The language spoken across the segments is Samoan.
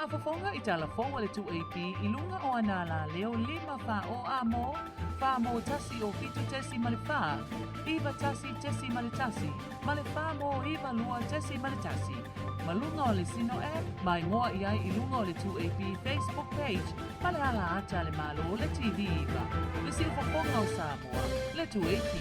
Faafofoga i tala fou a le 2AP i luga o ana alaleo 5 4 o A mo, 4 mo 1 o 7.4, 9 1.1, ma le 4 mo 9 2.1. Ma luga o le Sino app, ma igoa i ai i luga o le 2AP Facebook page ma le ala ata a le Malo le TV 9, le siufofoga o Samoa, le 2AP.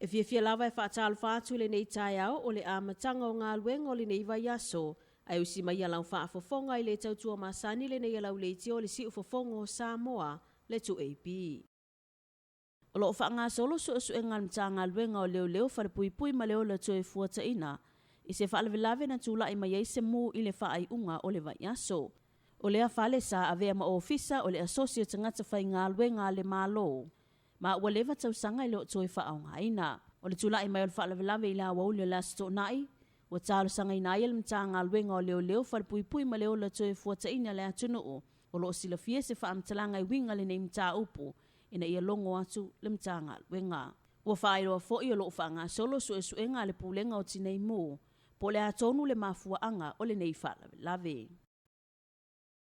E fiafia lava e faatalofa atu i lenei taeao o le amataga o galuega o lenei vaiaso, ae usi mai lau faafofoga i le tautua masani lenei a lau leitio o le siufofoga o Samoa, le 2AP. O loo faagasolo suesuega a le Matagaluega o Leoleo Falepuipui ma le Ola Toefuataiga i se faalavelave na tulai mai ai se mu i le faaiuga o le vaiaso. O lea fale sa avea ma ofisa o le Asosi o Tagata Faigaluega a le Malo, ma ua leva tausaga e le o toe faaaogaina. O le tulai mai o le faalavelave i le aoauli o le Aso Toonai, ua talosagaina ai e le Matagaluega o Leoleo Falepuipui ma le Ola Toefuataiga le atunuu o loo silafia se faamatalaga e uiga lenei mataupu ina ia logo atu le Matagaluega. Ua faailoa foi o loo faagasolo suesuega a le Pulega o Tinei Mu po o le a tonu le mafuaaga o lenei faalavelave.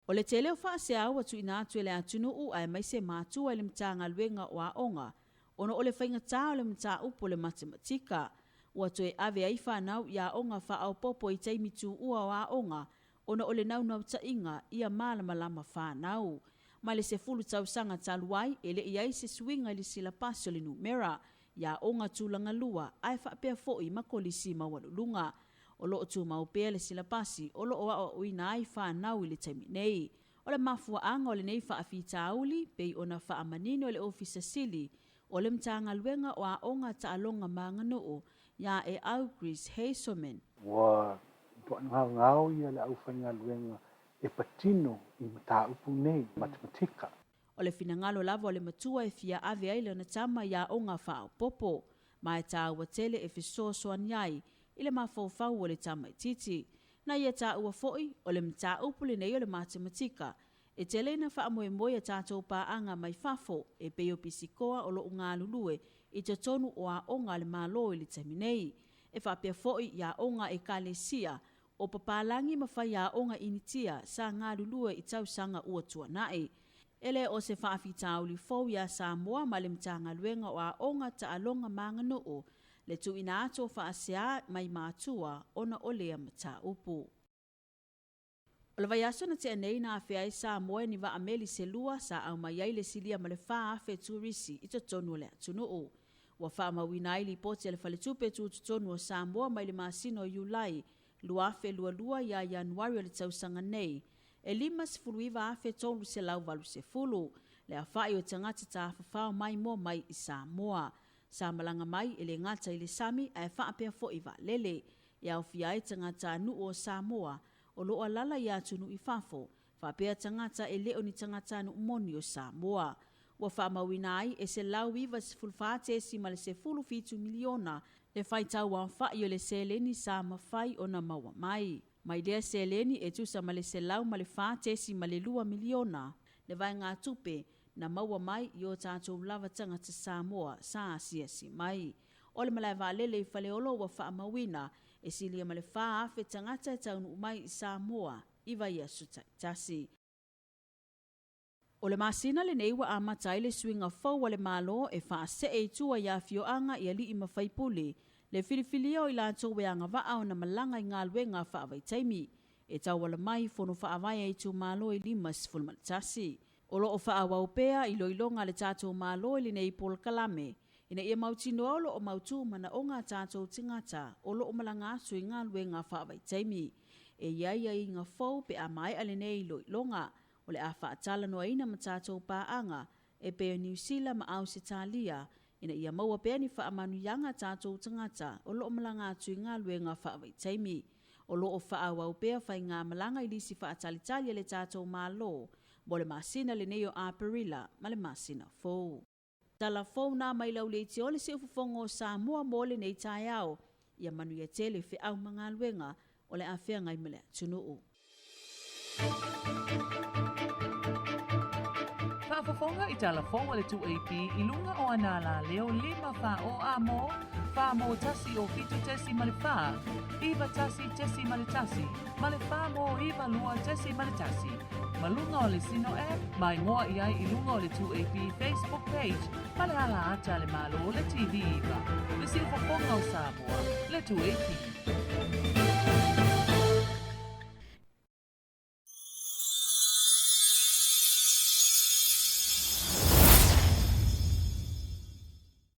O le tele o faasea ua tuuina atu e le atunuu aemaise matua i le Matagaluega o Aoga ona o le faigata o le mataupu o le matematika. Ua toe ave ai fanau i aoga faaopoopo i taimi tuua o aoga ona o le naunautaiga ia malamalama fanau. Mai le 10 tausaga talu ai e le i ai se suiga i le silapasi o le numera i aoga tulaga lua ae faapea foi ma kolisi maualuluga. O loo tumau pea le silapasi o loo aoaoina ai fanau i le taimi nei. O le mafuaaga o lenei faafitauli pei ona faamanino e le Ofisa Sili o le Matagaluega o Aoga Taaloga ma Aganuu ia Eau Chris Hazelman. Ua matuai gaogao ia le aufaigaluega e patino i mataupu nei, matematika. O le finagalo lava o le matua e fia ave ai lana tama i aoga faaopoopo, ma e taua tele e fesoasoani ai i le mafaufau o le tamaitiiti. Na ia taua foi o le mataupu lenei o le matematika e tele ina faamoemoe a tatou paaga mai fafo e pei o pisikoa o loo galulue i totonu o aoga a le Malo i le taimi nei. E faapea foi i aoga ekalesia o papalagi ma faiaoga Initia sa galulue i tausaga ua tuanai. E le o se faafitauli fou iā Samoa ma le Matagaluega o Aoga Taaloga ma Aganuu le tuuina atu o faasea mai matua ona o lea mataupu. O le vaiaso na tea nei na afea ai Samoa e ni vaa meli se lua sa aumai ai le silia ma le 4,000 turisi i totonu o le atunuu. Ua faamauina ai lipoti a le Faletupe Tutotonu o Samoa mai le masina o Iulai 2022 ia Ianuari o le tausaga nei, e 59,380 le aofai o tagata tafafao maimoa mai i Samoa. Sa malaga mai e le gata i le sami ae faapea foi vaalele. E aofia ai tagatanuu o Samoa o loo alaala i atunuu i fafo, faapea tagata e le o ni tagatanuu moni o Samoa. Ua faamauina ai e 194.17 miliona le faitau aofai o le seleni sa mafai ona maua mai. Mai lea seleni e tusa ma le 104.2 miliona le vaegatupe na maua mai i o tatou lava tagata Samoa sa asiasi mai. O le malae vaalele i Faleolo ua faamauina e silia ma le 4,000 tagata e taunuu mai i Samoa i vaiaso taitasi. O le masina lenei ua amata ai le suiga fou a le Malo e faasee i tua i afioaga i alii ma faipule le filifilia o i latou e agavaa ona malaga i galuega faavaitaimi e tauala mai fono faavae a itumalo e 51. O loo faaauau pea iloiloga a le tatou Malo i lenei polokalame ina ia mautinoa o loo mautu manaoga a tatou tagata o loo malaga atu i galuega faavaitaimi. E i ai aiaiga fou pe a maea lenei iloiloga o le a faatalanoaina ma tatou paaga e pei o Niu Sila ma Ausetalia ina ia maua pea ni faamanuiaga a tatou tagata o loo malaga atu i galuega faavaitaimi. O loo faaauau pea faigamalaga i lisi faatalitali a le tatou Malo mo le masina lenei o Aperila ma le masina fou. Tala fou na mai lau leitio le siufofoga o Samoa mo lenei taeao. Ia manuia tele feau ma galuega o le a feagai ma le atunuu. Faafofoga i tala fou a le 2AP i luga o ana alaleo 5 4 o A mo, Fa mo 1 o 7.4, 91.1, ma le 4 mo 92.1. Ma luga o le Sino app, ma igoa i ai i luga o le 2AP Facebook page ma le ala ata a le Malo le TV 9. Le siufofoga o Samoa, le 2AP.